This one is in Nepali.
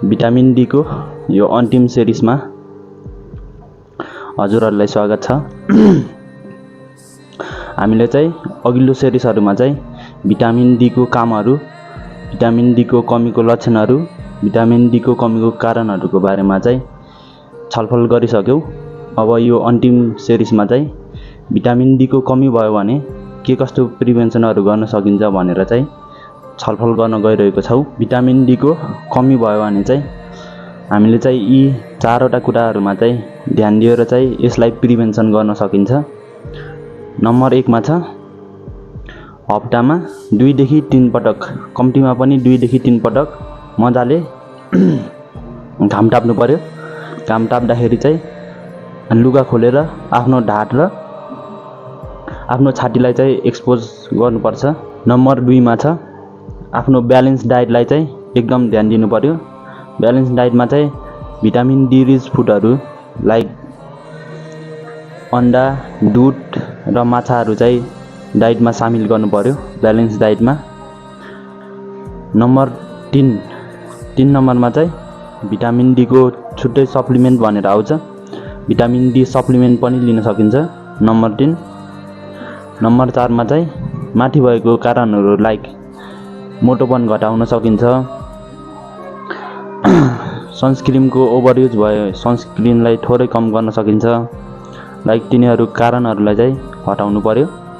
भिटामिन डी को यो अन्तिम सिरिजमा हजुरहरुलाई स्वागत छ। हामीले चाहिँ अघिल्लो सिरिजहरुमा चाहिँ भिटामिन डी को कामहरु, भिटामिन डी को कमीको लक्षणहरु, भिटामिन डी को कमीको कारणहरुको बारेमा चाहिँ छलफल गरिसक्यौ। अब यो अन्तिम सिरिजमा चाहिँ भिटामिन डी को कमी भयो भने के कस्तो प्रिभेन्सनहरु गर्न सकिन्छ भनेर चाहिँ छलफल गर्न गइरहेको छौं। भिटामिन डी को कमी भयो भने चाहिँ हामीले चाहिँ यी चारवटा कुराहरुमा चाहिँ ध्यान दिएर चाहिँ यसलाई प्रिभेन्सन गर्न सकिन्छ। नम्बर 1 मा छ हप्तामा 2 देखि 3 पटक, कम्तीमा पनि 2 देखि 3 पटक मजाले घाम ताप्नु पर्यो। घाम ताप्दाखेरि चाहिँ लुगा खोलेर आफ्नो ढाड र आफ्नो छातीलाई चाहिँ एक्सपोज गर्नुपर्छ। नम्बर 2 मा छ आफ्नो ब्यालेन्स डाइटलाई चाहिँ एकदम ध्यान दिनु पर्यो। ब्यालेन्स डाइटमा चाहिँ भिटामिन डी रिच फुडहरु लाइक अन्डा, दूध र माछाहरु चाहिँ डाइटमा सामेल गर्नु पर्यो ब्यालेन्स डाइटमा। नम्बर 3 नम्बरमा चाहिँ भिटामिन डी को छुट्टै सप्लिमेन्ट भनेर आउँछ। भिटामिन डी सप्लिमेन्ट पनि लिन सकिन्छ। नम्बर 3 नम्बर 4 मा चाहिँ माथि भएको कारणहरु लाइक मोटोपन घटाउन सकिन्छ। सनस्क्रिनको ओभर युज भयो सनस्क्रिनलाई थोरै कम गर्न सकिन्छ। लाइक तिनीहरु कारणहरुलाई चाहिँ हटाउनु पर्यो।